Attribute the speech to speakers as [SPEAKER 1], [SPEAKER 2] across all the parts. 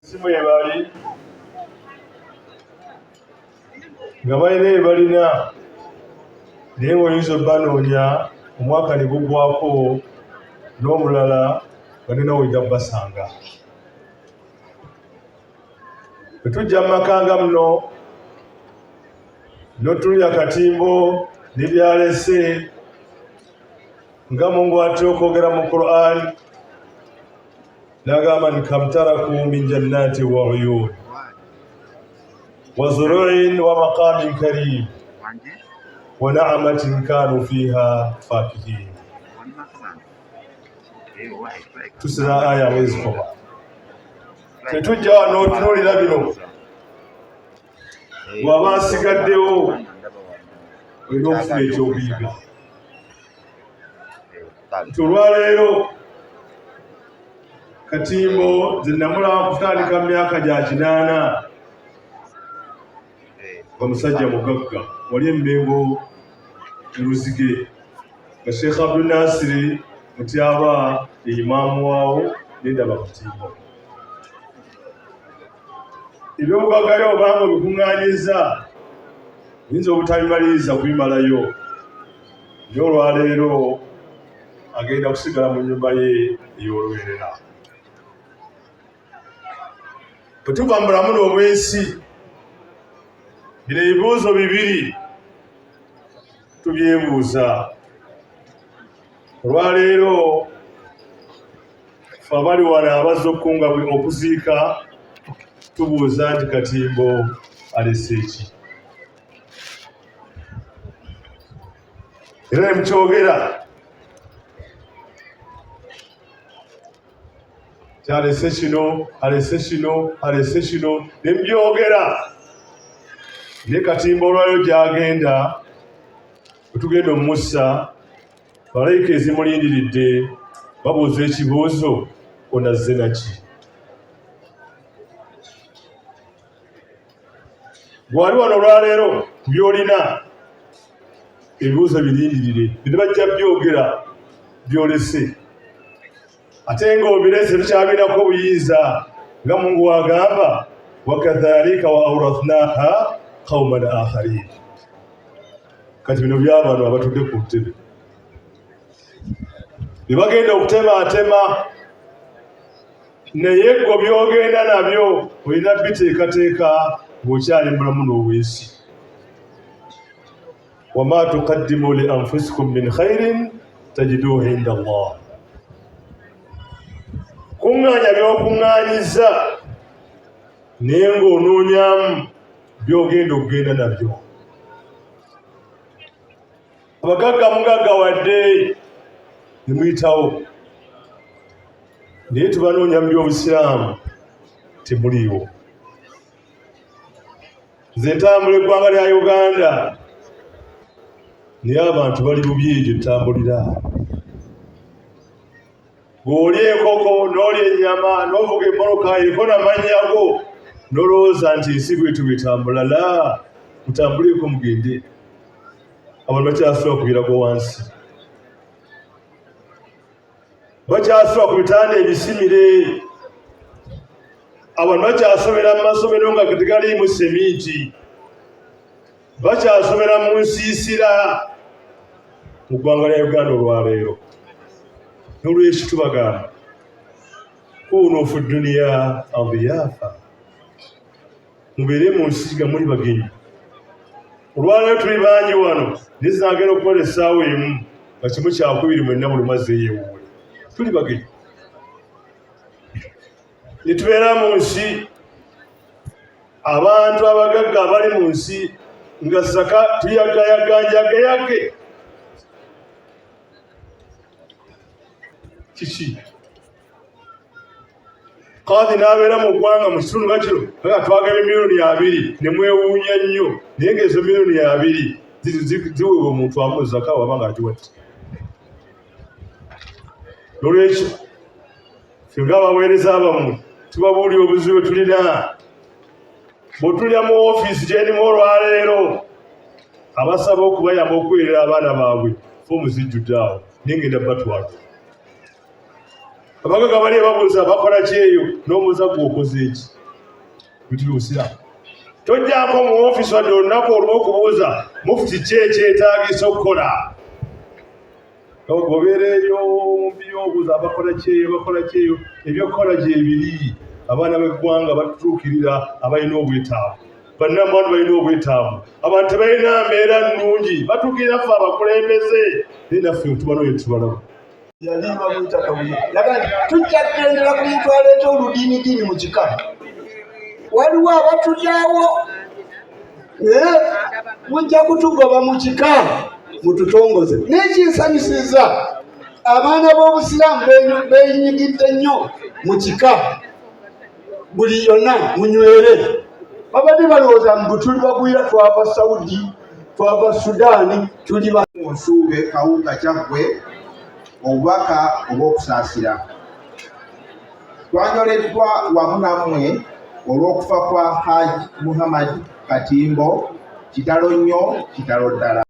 [SPEAKER 1] Si mwebali nga balina bye balina naye ng'oyinza obbanoonya omwaka ne gugwako n'omulala nga nina wojja kubasanga. Bwe tujja mu maka nga muno n'otunuulira Katimbo ne by'alese nga Mungu atera okwogera mu Quran n'agamba nti kam taraku min jannati wa uyun wa zuruin wa maqamin karim wa na'amatin kanu fiha fakihin. Tusira aya wezikoma tetujja wano otunuulira bino bw'aba asigaddewo olina okufuna ekyokuyiga nti olwaleero Katimbo nze namulaba kutandika mu myaka gya 80 nga musajja mugagga wali emmengo Luzige nga Sheikh Abdul Nasiri Mutyaba ye imaamu waawo nendaba Katimbo. Ebyobugagga byo obanga obikuŋŋaanyiza oyinza obutabimaliriza kubimalayo naye olwaleero agenda kusigala mu nnyumba ye ey'olubeerera. Bwe tuva mu bulamu n'obwensi, bino ebibuuzo bibiri tubyebuuza. Olwaleero ffe abali wano abazze okukunga okuziika tubuuza nti Katimbo alese ki? Era ne mukyogera nti alese kino, alese kino, alese kino, ne mubyogera. Naye Katimbo olwaleero gy'agenda, bwe tugenda omussa, malayika ezimulindiridde babuuza ekibuuzo, ono azze naki? Gwali wano olwaleero ku by'olina ebibuuzo birindirire, bino bajja byogera byolese, ate ng'obirese tukyabirako obuyinza nga Mungu wagamba wakadhalika wa aurathnaha qauman akharin. Kati bino byabano abatudde ku ntebe ne bagenda okutemaatema, naye gwe byogenda nabyo olina biteekateeka ng'okyali mulamu n'obwensi. Wama tuqaddimu li anfusikum min khairin tajiduhu inda Allah, kuŋŋaanya by'okuŋŋaanyiza naye ng'onoonyamu by'ogenda okugenda nabyo. Abagagga mugaggawadde ne muyitawo, naye tubanoonya mu by'obusiraamu temuliiwo. Nze ntambula eggwanga lya Uganda naye abantu bali bubi egyo ntambulira. Bw'olya enkoko n'olya ennyama n'ovuga emmoloka eriko n'amannya go n'olowooza nti ensi bwetyo bwetambula. La, mutambuleeko mugende. Abantu bakyasula ku birago wansi, bakyasula ku bitanda ebisimire, abantu bakyasomera mu masomero nga tegaliimu seminti, bakyasomera mu nsiisira mu ggwanga lya Uganda olwaleero. N'olwekyo tubagamba kunu fi duniya adiyaafa, mubeere mu nsi nga muli bagenyi. Olwaleero tuli bangi wano, naye zinagenda okukola essaawa emu nga kimu kyakubiri mwenna buli omu azzeeyo ewuwe. Tuli bagenyi ne tubeera mu nsi, abantu abagagga abali mu nsi nga zaka tuyagayaga njageyage. Kiki? Kaadi n'abeera mu ggwanga mu kitundu nga kino nga twagala 20 millioni ne mwewuunya nnyo, naye ng'ezo 20 millioni ziweebwa omuntu amu zaka waba ng'agiwadde. N'olwekyo ffe ng'abaweereza bammwe tubabuulira obuzibu bwe tulina. Bwe tulya mu ofiisi gy'erimu olwaleero, abasaba okubayamba okuweerera abaana baabwe foomu zijjudde awo, naye ngenda batwala. Abagaga bali babuuza bakola ki eyo, n'omuuza gwe okoze eki? Bintu by'obusiraamu. Tojjako mu ofiisi wadde olunaku olumu okubuuza mufuti ki ekyetaagisa okukola. Obeera eyo mubiri obuuza abakola kyeyo bakola kyeyo, ebyokukola gyebiri. Abaana b'eggwanga batutuukirira abalina obwetaavu, bannamwandu balina obwetaavu, abantu tebalina mbeera nnungi, batuukirira ffe abakulembeze, naye naffe tubanooye tubalaba.
[SPEAKER 2] Yali bamuyita Kabuye. Yaga nti tujja kugendera ku muntu aleeta oludiinidiini mu kika. Waliwo abatulyawo naye mujja kutugoba mu kika mututongoze. Naye kinsanyusiza abaana b'Obusiraamu benyigidde nnyo mu kika buli yonna munywere. Babadde balowooza mbu tuli bagwira, twava Saudi, twava Sudaani, tuli ba
[SPEAKER 3] Nsuube Kawuka Kyaggwe obubaka obw'okusaasira. Twanyoleddwa wamu nammwe olw'okufa kwa Hajj Muhammad Katimbo. Kitalo nnyo, kitalo ddala.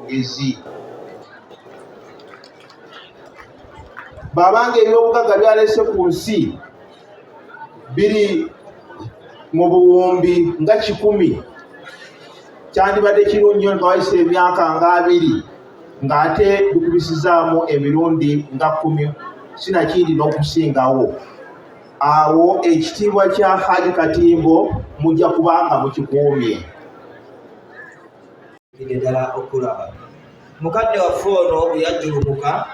[SPEAKER 3] Ezi bw'abanga eby'obugagga byalese ku nsi biri mu buwumbi nga 100, kyandibadde kirungi nnyo nga wayise emyaka nga 20 ng'ate bikubisizaamu emirundi nga 10 sinakindi n'okusingawo. Awo ekitiibwa kya Haji Katimbo mujja kubanga mukikuumye.
[SPEAKER 4] Ddala okulaba mukadde waffe ono bwe yajjulukuka,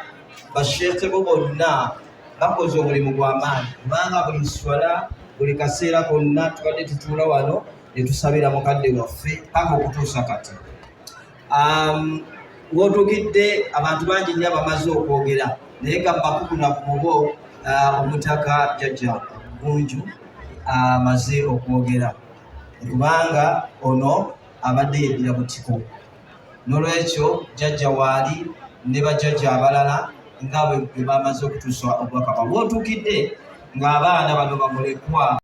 [SPEAKER 4] basheekhe bo bonna bakoze omulimu gw'amaanyi, kubanga buli swala, buli kaseera konna tubadde tutuula wano ne tusabira mukadde waffe paka okutuusa kati. W'otuukidde abantu bangi nnyo abamaze okwogera, naye nga mbakukuna ku mubo omutaka jjajja Gunju amaze okwogera, kubanga ono abadde yeddira butiko. N'olwekyo jjajja waali ne bajjajja abalala nga bwe bamaze okutuusa obubaka bwabwe. W'otuukidde ng'abaana bano bamulekwa.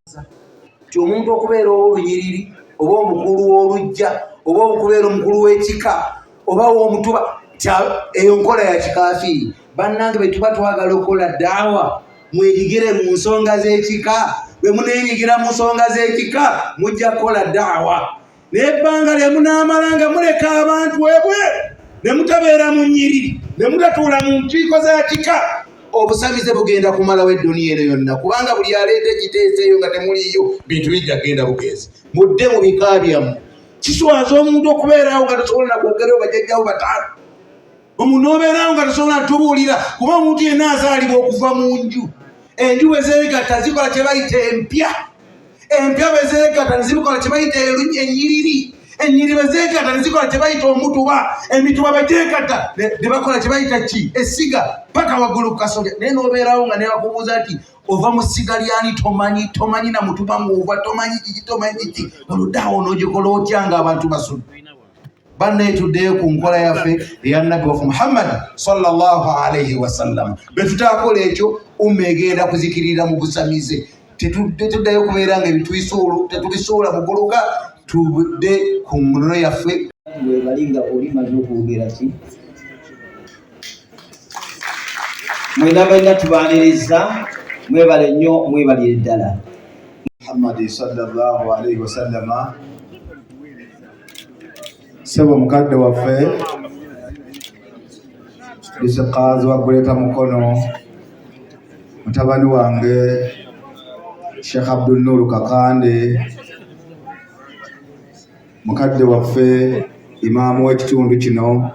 [SPEAKER 5] Nti omuntu okubeera ow'olunyiriri oba omukulu w'oluggya oba okubeera omukulu w'ekika oba w'omutuba, eyo nkola ya kikafiiri. Bannange, bwe tuba twagala okukola daawa, mwenyigire mu nsonga z'ekika. Bwe muneenyigira mu nsonga z'ekika, mujja kukola daawa. Naye ebbanga lye munaamala nga muleka abantu ebwe ne mutabeera mu nnyiriri ne mutatuula mu nkiiko za kika, obusamize bugenda kumalawo edduniya eno yonna, kubanga buli aleeta ekiteeso eyo nga temuliiyo, bintu bijja kugenda bugenzi. Mudde mu bika byammwe. Kiswaza omuntu okubeerawo nga tosobola na kwogerayo bajjajjawo 5, omuntu n'obeerawo nga tosobola tubuulira, kuba omuntu yenna azaalibwa okuva mu nju. Enju bwe zeegatta zikola kye bayita empya, empya bwe zeegatta ne zikola kye bayita ennyiriri, ennyiriri bwe zeegatta ne zikola kye bayita omutuba, emituba bwe gyegatta ne bakola kye bayita ki essiga paka waggulu ku kasolya. Naye n'obeerawo nga ne bakubuuza nti ova mu ssiga lyani, tomanyi, tomanyi na mutuba ng'ova, tomanyi kiki, tomanyi kiki, oludde awo n'ogikola otya ng'abantu basudde? Bannaye, tuddeyo ku nkola yaffe eya nabbi waffe Muhammad sallallahu alaihi wasallam. Bwe tutaakola ekyo, umma egenda kuzikirira mu busamize. Tetuddayo kubeera nga tetubisuula muguluka, tudde ku nnono yaffe.
[SPEAKER 4] Webali nga oli maze okwogera ki, mwena mwena tubaaniriza, mwebale nnyo, mwebalire ddala.
[SPEAKER 3] Muhammad sallallahu alaihi wasallama. Ssebo mukadde waffe Disikazi wa Greater Mukono, mutabani wange Sheikh Abdul Nur Kakande, mukadde waffe imaamu w'ekitundu kino,